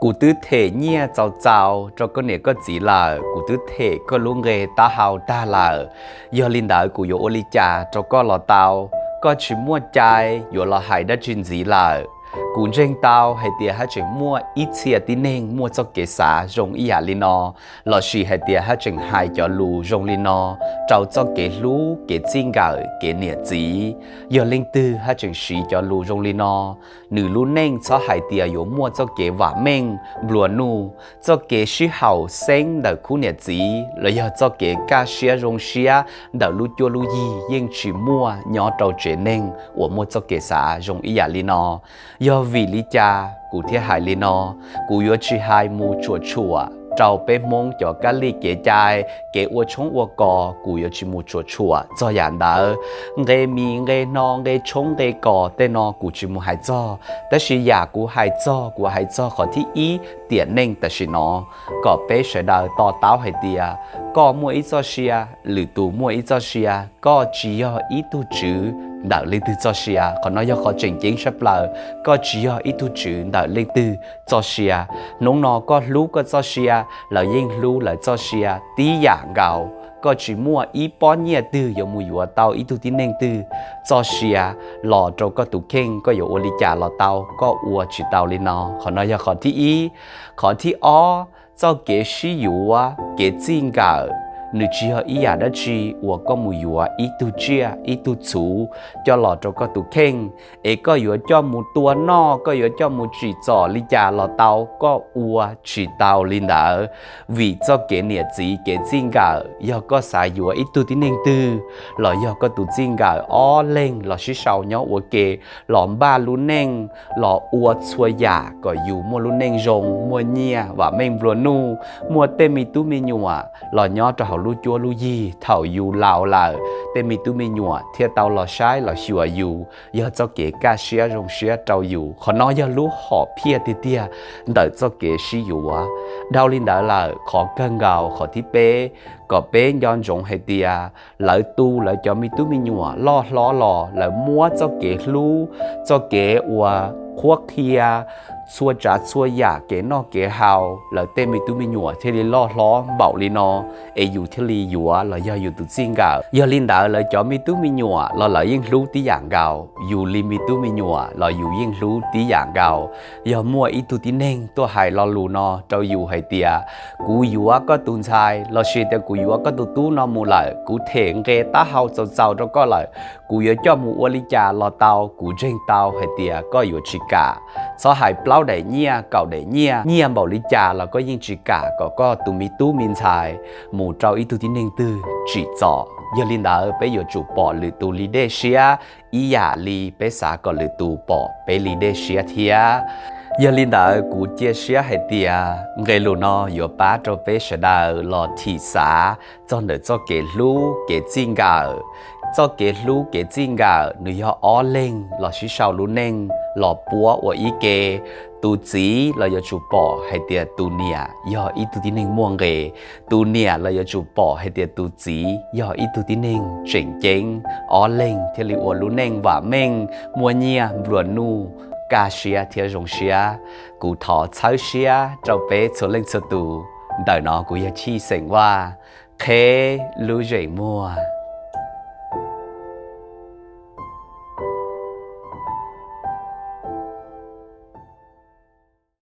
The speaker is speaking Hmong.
Kuv twb them nyiaj txaus txaus rau koj niam koj txiv lawm, kuv twb them koj lub nqe taub hau tag lawm. Yog li ntawd kuv yuav ua li cas rau koj los tau? Koj tsis muaj cai yuav los hais dab tsi ntxiv lawm. Kuv ntseeg tau hais tias haj tseem muaj ib txhia tib neeg muaj txoj kev xav zoo ib yam li no, lossis hais tias haj tseem hais cov lus zoo li no rau txoj kev hlub, kev txij nkawm, kev niam txiv. Yog leej twg haj tseem siv cov lus zoo li no, nws lub neej txhob hais tias yuav muaj txoj kev vam meej nplua nuj, txoj kev sib haum xeeb ntawm khub niam txiv los yog txoj kev kaj siab zoo siab ntawm lub cuab lub yig yeej tsis muaj nyob rau tsev neeg uas muaj txoj kev xav zoo ib yam li no. Yog vim li cas kuv thiaj hais li no? Kuv yuav tsis hais mus tshuam tshuam rau peb Hmoob cov kab li kev cai, kev ua tshoob ua kos, kuv yuav tsis mus tshuam tshuam txog yam ntawd. Nqe mis nqe hno, nqe tshoob nqe kos tej no kuv tsis mus hais txog, tab sis yam kuv hais txog, kuv hais txog qhov thib ib tiam neej tam sim no, kom peb sawv daws to taub hais tias koj muaj ib txoj sia, lwm tus muaj ib txoj sia, koj tsis yog ib tug tswv ntawm leej twg txoj sia. Qhov no yog qhov tseem ceeb sab plaws, koj tsis yog ib tug tswv ntawm leej twg txoj sia. Hnub no koj hlub koj txoj sia, lawv yeej hlub lawv txoj sia tib yam nkaus. Koj tsis muaj ib pob nyiaj twg yuav mus yuav tau ib tug tib neeg twg txoj sia los rau koj tus kheej. Koj yuav ua li cas los tau, koj ua tsis tau li no. Qhov no yog qhov thib ib. Qhov thib ob, txoj kev sib yuav, kev txij nkawm, nws tsis yog ib yam dab tsi uas koj mus yuav ib tug tsiaj ib tug txhuv coj los rau koj tus kheej, es koj yuav coj mus tua noj, koj yuav coj mus tsim txom li cas los tau, koj ua tsis tau li ntawd. Vim txoj kev niam txiv kev txij nkawm, yog koj xav yuav ib tug tib neeg twg los yog koj tus txij nkawm ob leeg los sib sau nyob ua ke, los npaj lub neej, los ua txhua yam kom yus muaj lub neej zoo, muaj nyiaj vam meej nplua nuj, muaj tej me tub me nyuam los nyob rau hauv lub cuab lub yig, thaum yus laus lawm tej me tub me nyuam thiaj tau los saib los xyuas yus, yog txoj kev kaj siab zoo siab rau yus. Qhov no yog lub hom phiaj tiag tiag ntawm txoj kev sib yuav. Dhau li ntawd lawm, qhov kawg nkaus qhov thib peb, kom peb nco ntsoov hais tias lawv tu lawv cov me tub me nyuam loj hlob los lawv muab txoj kev hlub, txoj kev uas qhuab qhia, txhua tsav txhua yam kev noj kev haus, lawv tej me tub me nyuam thiaj li loj hlob npaum li no, es yus thiaj li yuav los yog yus tus txij nkawm. Yog li ntawd lawv cov me tub me nyuam los lawv yeej hlub tib yam nkaus, yus li me tub me nyuam los yus yeej hlub tib yam nkaus. Yog muaj ib tug tib neeg tuaj hais lo lus no rau yus hais tias kuv yuav koj tus ntxhais lossis tias kuv yuav koj tus tub no mus lawm, kuv them nqe taub hau txaus txaus rau koj lawm, kuv yuav coj mus ua li cas los tau, kuv ntseeg tau hais tias koj yuav tsis kam. Txhob hais plaub daim nyiaj kaum daim nyiaj, nyiaj npaum li cas los koj yeej tsis kam kom koj tus me tub me ntxhais mus rau ib tug tib neeg twg tsim txom. Yog li ntawd peb yuav tsum pom lwm tus li dej siab ib yam li peb xav kom lwm tus pom peb li dej siab thiab. Yog li ntawd kuv cia siab hais tias nqe lus no yuav pab rau peb sawv daws los thim xav txog ntawm txoj kev hlub kev txij nkawm. Txoj kev hlub kev txij nkawm nws yog ob leeg los sib sau lub neej los puab ua ib ke. Tus txiv los yuav tsum pom hais tias tus niam yog ib tug tib neeg muaj nqe, tus niam los yuav tsum pom hais tias tus txiv yog ib tug tib neeg tseem ceeb, ob leeg thiaj li ua lub neej vam meej, muaj nyiaj nplua nuj, kaj siab thiab zoo siab. Kuv thov txhawb siab rau peb txhua leej txhua tus. Ntawm no kuv yog Chij xeem Vaj, qheb lub zeem muag.